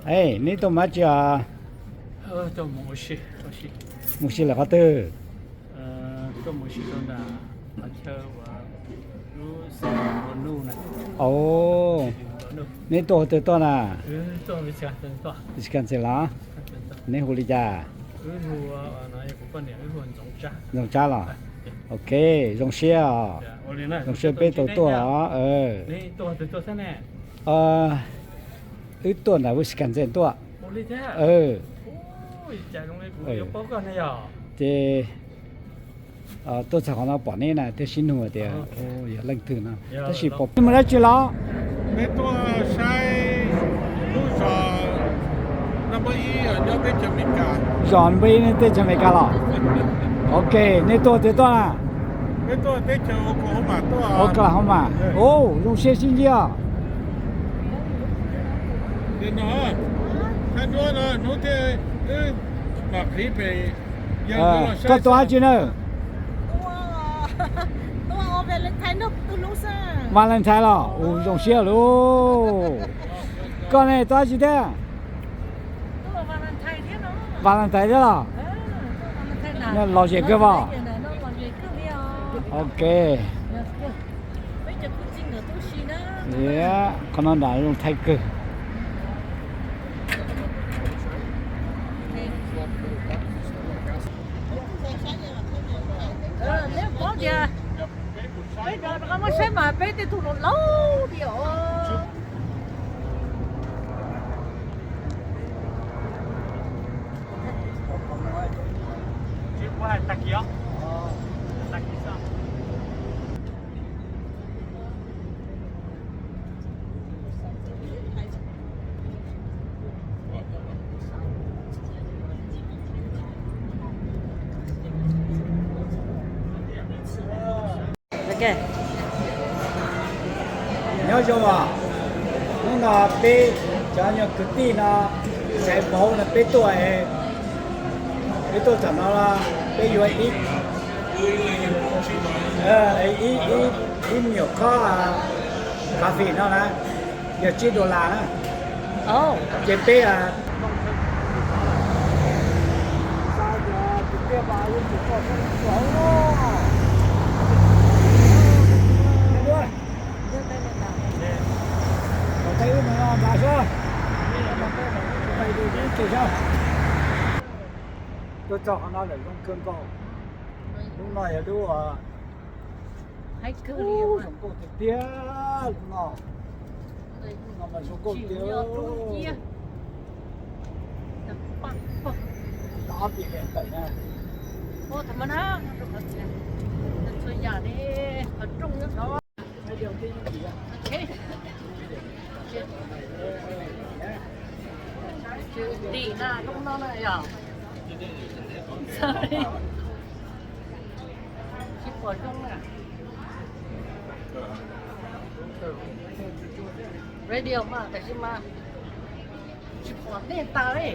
Neb tuaj mus dab tsi os? Mus ua si lawm qhov twg? Neb tuaj qhov twg tuaj na? Wisconsin los? Neb hu li cas? Ntxoov Tsab los? Ok, zoo siab os. Zoo siab peb tau tuaj os. Wb tuaj nram Wisconsin tuaj. Ces tuaj txog qhov no pom neb na thiaj sib nug tias yog leej twg no. Tab sis pom neb mus dab tsi los? Zos npab ib teb chaws Amelikas los? Ok, neb tuaj twg tuaj na? Oklahoma. Ub, zoo siab sib ntsib os. Koj tuaj dab tsi na? Valentine los? Ub, zoo siab lauj. Koj ne tuaj dab tsi thiab? Valentine thiab los? Los zem kawg os. Ok. Qhov no nram zoo Thaib kawg. Neb paub tias peb rov qab muab saib mas peb tej tug laus laus tias os. Nyob zoo os, hnub no peb cov nyuag kwv tij no, Xaiv Vauv no peb tuaj, peb tuaj txog no, peb yuav ib, ib nyuam khob coffee no na, yog tsib dollar na. Ces peb tuaj txog qhov no lawm zoo kawg nkaus. Lub no yog lub zoo nkauj tiag tiag, lub no. Lub no mas zoo nkauj tiag. Ob pis liam tawm na. Tim na, lub no na yog. Tsis pom zoo na. Radio mas tab sis mas tsis pom nej tas li.